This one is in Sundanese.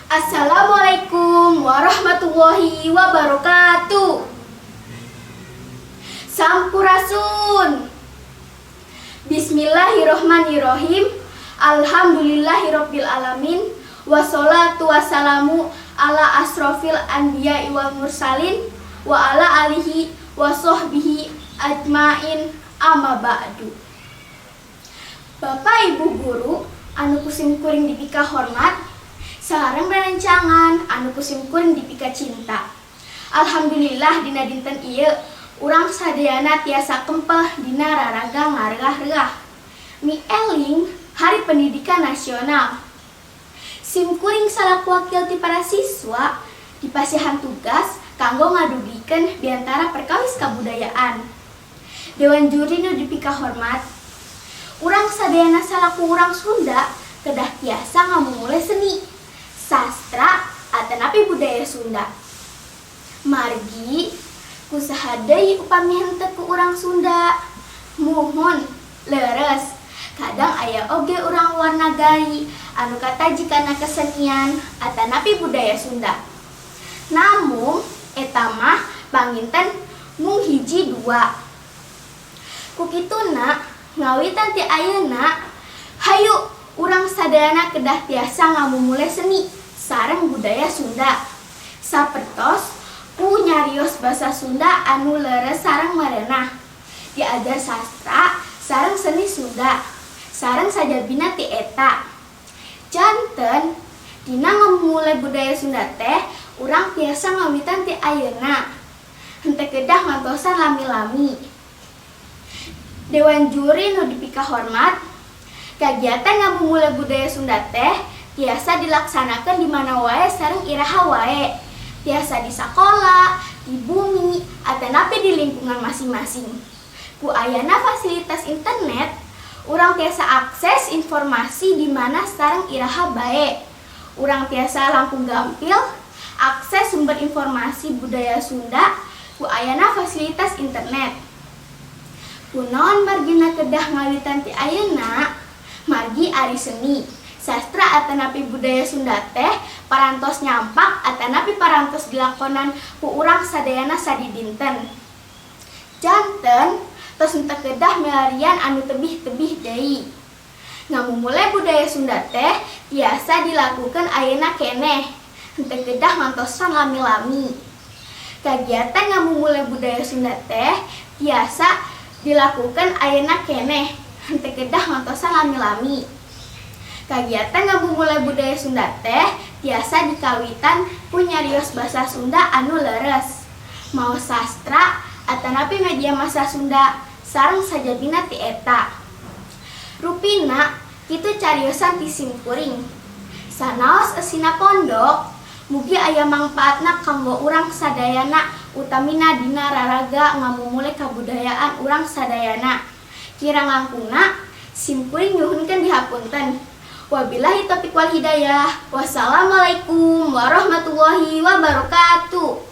Assalamualaikum warahmatullahi wabarakatuh. Sampurasun. Bismillahirrohmanirrohim. Alhamdulillahirabbil alamin. Wassalatu wassalamu ala asrofil anbiya wal mursalin wa ala alihi wa sahbihi ajmain, amma ba'du. Bapak, Ibu guru anu ku sim kuring dipika hormat sareng rerencangan anu ku sim kuring dipika cinta. Alhamdulillah, dina dinten ieu urang sadayana tiasa kempel dina raraga ngareah-reuah mieling Hari Pendidikan Nasional. Sim kuring salaku wakil ti para siswa dipasihan tugas kanggo ngadugikeun diantara perkawis kabudayaan. Dewan juri nu dipika hormat, urang sadayana salaku urang Sunda kedah tiasa ngamumule seni, sastra, atanapi budaya Sunda. Margi ku saha deui upami henteu ku urang Sunda? Muhun, leres, kadang aya oge urang luar nagari anu kataji kana kesenian atanapi budaya Sunda. Namun eta mah panginten mung hiji dua. Ku kituna, ngawitan ti ayeuna, hayu urang sadayana kedah tiasa ngamumule seni sareng budaya Sunda. Sapertos ku nyarios basa Sunda anu leres sareng merenah. Diajar sastra sareng seni Sunda sareng sajabina ti eta. Janten dina ngamumule budaya Sunda teh urang tiasa ngawitan ti ayeuna. Henteu kedah ngantosan lami-lami. Dewan juri nu dipika hormat, kagiatan ngamumule budaya Sunda teh tiasa dilaksanakan di mana wae sareng iraha wae. Tiasa di sakola, di bumi, atanapi di lingkungan masing-masing. Ku ayana fasilitas internet, urang tiasa akses informasi di mana sareng iraha bae. Urang tiasa langkung gampil akses sumber informasi budaya Sunda ku ayana fasilitas internet. Kunaon margina kedah ngawitan ti ayeuna? Margi ari seni, sastra, atanapi budaya Sunda teh parantos nyampak atanapi parantos dilakonan ku urang sadayana sadidinten. Janten tos henteu kedah milarian anu tebih-tebih deui. Ngamumule budaya Sunda teh tiasa dilakukan ayeuna keneh, henteu kedah ngantosan lami-lami. Kagiatan ngamumule budaya Sunda teh tiasa dilakukan ayeuna keneh, henteu kedah ngantosan lami-lami. Kagiatan ngamumule budaya Sunda teh tiasa dikawitan ku nyarios basa Sunda anu leres. Maos sastra atanapi media massa Sunda sareng sajabina ti eta. Rupina kitu cariosan ti sim kuring. Sanaos eusina pondok, mugi aya mangpaatna kanggo urang sadayana, utamina dina raraga ngamumule kabudayaan urang sadayana. Kirang langkungna sim kuring nyuhunkeun dihapunten. Wabillahi taufiq wal hidayah. Wassalamualaikum warahmatullahi wabarakatuh.